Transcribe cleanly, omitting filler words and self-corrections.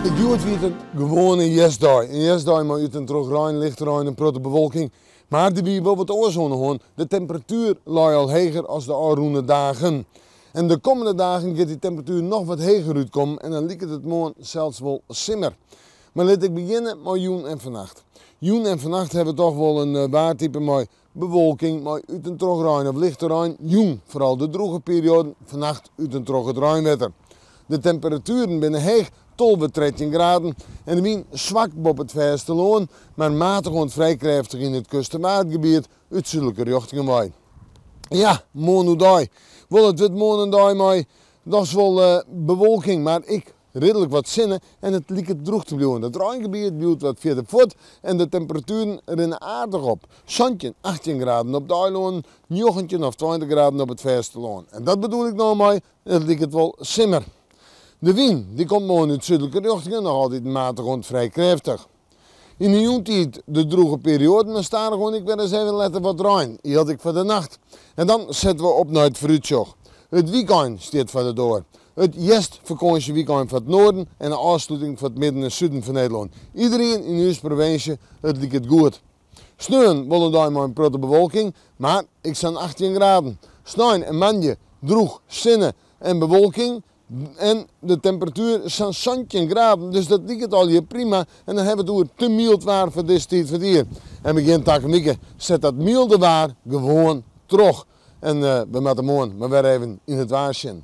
Hjoed wie it in gewoane hjerstdei. In hjerstdei mei út en troch rein, lichte rein en protte bewolking. Mar der wie wol wat oars oan de hân. De temperatuer lei al heger as de ôfrûne dagen. En de kommende dagen giet dy temperatuer noch wat heger útkommen en dan liket it moarn sels wol simmer. Mar lit ik begjinne mei jûn en fannacht. Jûn en fannacht hawwe we toch wol in waartype mei bewolking, mei út en troch rein of lichte rein. Jûn foaral de drûge perioaden, fannacht út en troch it reinwetter. De temperatueren binne heech, 12, 13 graden, en de wyn swak boppe it fêstelân, mar matich oant frij krêftich yn it kust- en waadgebiet út súdlike rjochtingen wei. Ja, moarn oerdei. Wol, it wurdt moarn in dei mei dochs wol bewolking, mar ek ridlik wat sinne en it liket drûch te bliuwen. It reingebiet bliuwt wat fierder fuort en de temperatueren rinne aardich op. 17, 18 graden op de eilannen, 19 of 20 graden op it fêstelân. En dat bedoel ik no mei, it liket wol simmer. De wyn dy komt moarn út súdlike rjochtingen, noch altyd matich oant frij krêftich. Yn de jûntiid de drûge perioaden, mar stadichoan ek wer ris even letter wat rein, jildt ek foar de nacht. En dan sette we op nei it foarútsjoch. It wykein stiet foar de doar. It hjerstfakânsjewykein foar it noarden en de ôfsluting foar it midden en suden fan Nederlân. Iderien yn ús provinsje, it liket goed. Sneon wol in dei mei in protte bewolking, mar ek sa'n 18 graden. Snein en moandei drûch, sinne en bewolking en de temperatuer sa'n 17 graden, dus dat liket allegear prima. En dan hawwe we it oer te myld waar foar dizze tiid fan it jier. En begjin takom wike set dat mylde waar gewoan troch. En we moatte moarn mar wer even yn it waar sjen.